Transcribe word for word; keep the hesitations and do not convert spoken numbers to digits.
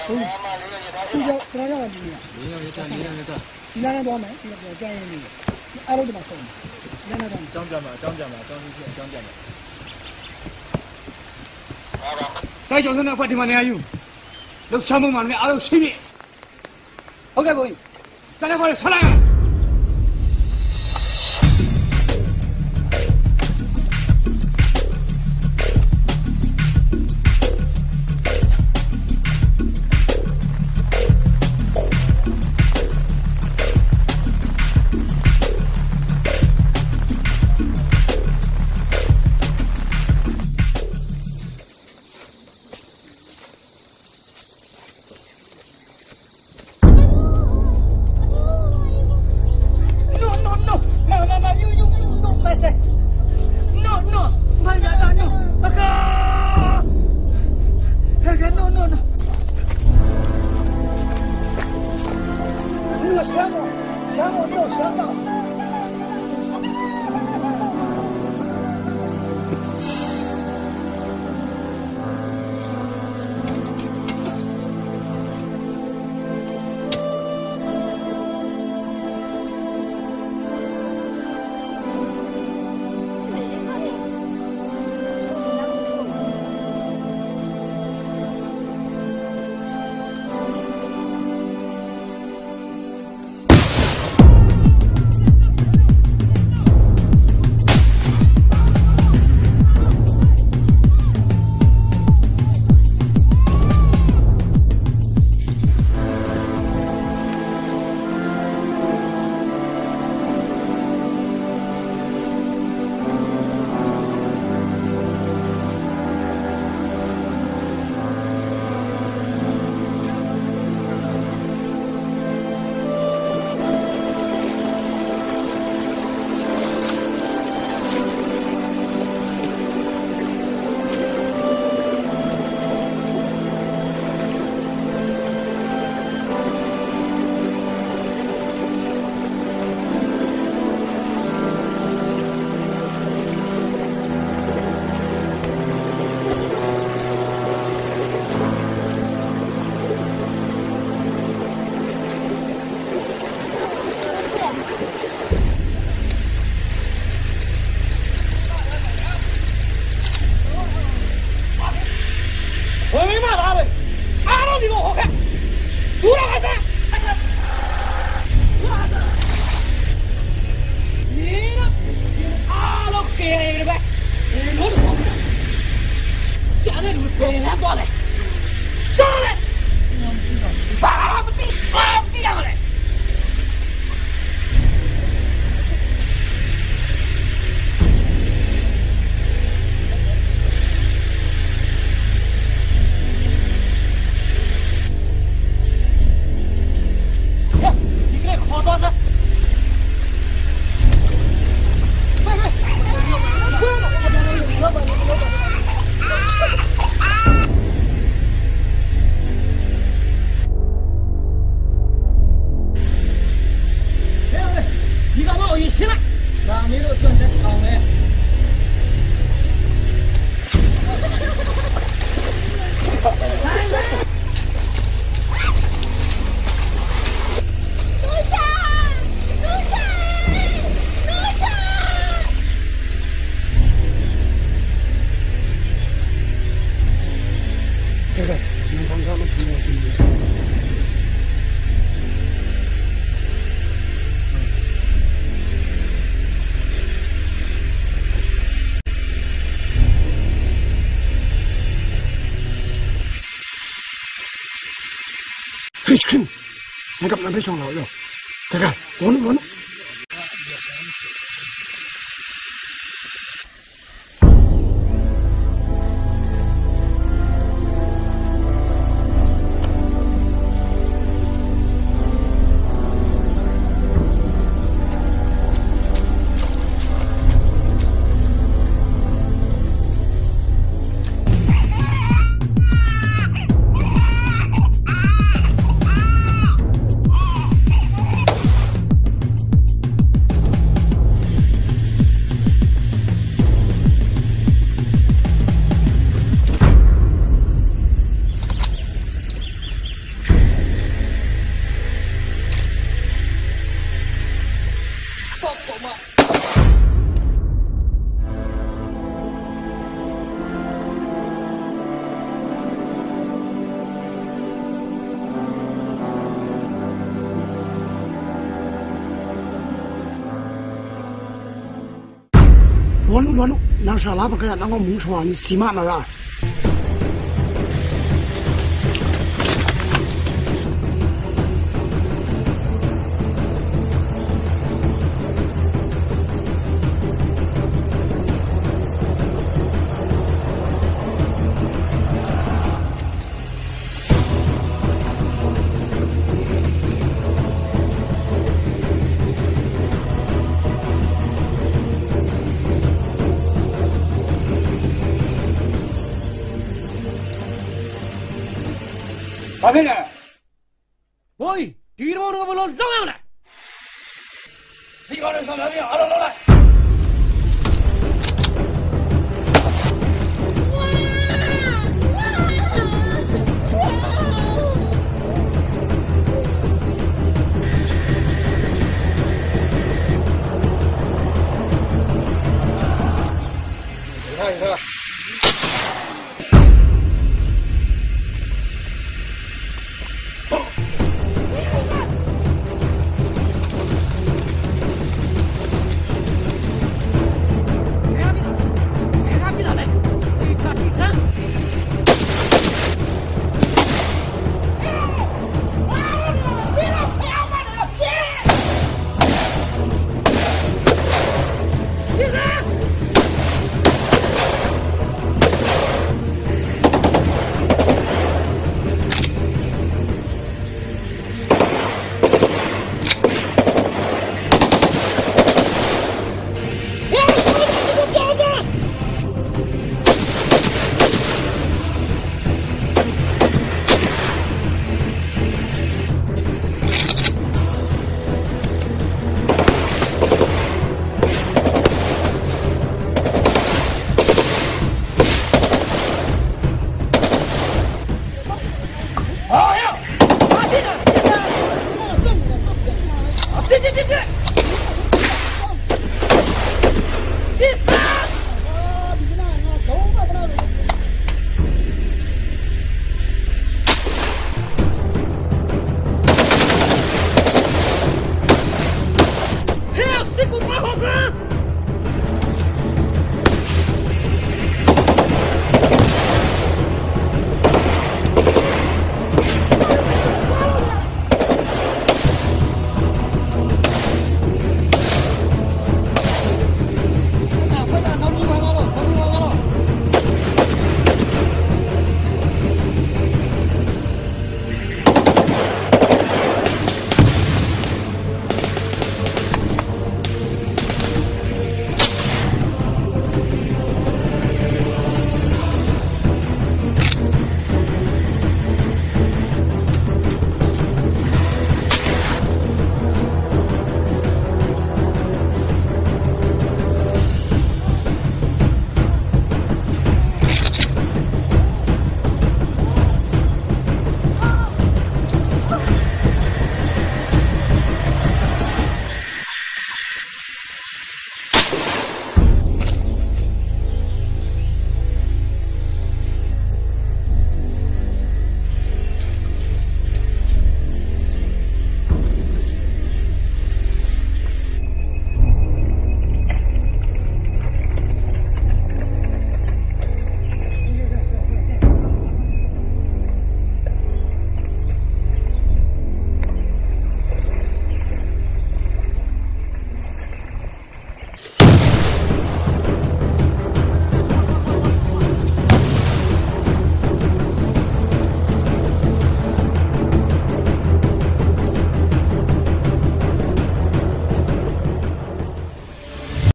ဟုတ်ပြီ။ ခုကျကျွန်တော်ရောက်လာပြီ။ လေးယောက်ရထား၊ လေးယောက်ရထား။ ဒီလမ်းနဲ့သွားမယ်။ ပြီးတော့ပြန်ရင်းနေတယ်။ အားလုံးဒီမှာစုံမယ်။ ဒီလမ်းနဲ့သွားမယ်။ အကြောင်းပြန်ပါ၊ အကြောင်းပြန်ပါ၊ အကြောင်းသိရှိအကြောင်းပြန်ပါ။ စိုင်းကျော်စိုးနဲ့အဖွဲ့ဒီမှာနေရာယူ။ လှုပ်ရှားမှုမှန်သမျှအားလုံးရှင်းပြ။ ဟုတ်ကဲ့ ဗိုလ်ကြီး။ တနက်ခွန်ဆက်လိုက်ရအောင်။ No, no, no. Ma, ma, ma, you, you, you, no, ma, say. No, no. Ma, ya, ya, no. Aka. Aka, no, no, no. No, shamo. Shamo, no, shamo. ဝင်မိမသားတွေ အားလုံးဒီကိုဟော်ခဲ့။ ဒူးတော့ပါစမ်း။ ရေတော့ချင်းအားလုံးကယ်ရတယ်ပဲ။ ဘယ်လိုလုပ်လဲ။ ကြားတဲ့လူဘယ်လမ်းသွားလဲ။ ကြားတယ်။ ဘာမှမသိ၊ ဘာမှမသိရမလဲ။ ဒီကနေ့ခေါ်သွားစမ်း။ ဒီကောင်မကိုအရင်ရှင်းလိုက်။ ဒါမင်းတို့အတွက်လက်ဆောင်ပဲ။ ဟေ့ ခရစ် နင်ကပ်နံပါတ်ဆောင်လာရော။ ကဲ ကဲ ဝန်း ဝန်း။ Wan u, wan u, nang sha la hpaga nang gaw mung shawa ni si ma na ra ai. ဘာဖြစ်လဲ။ ဟိုး ဒီတမောင်တကမလုံး လောက်ရအောင်လဲ။ ဒီကောင်တွေ ဆောင်ရွက်ပြီး အားလုံး လုပ်လိုက်။ ရထား ရထား။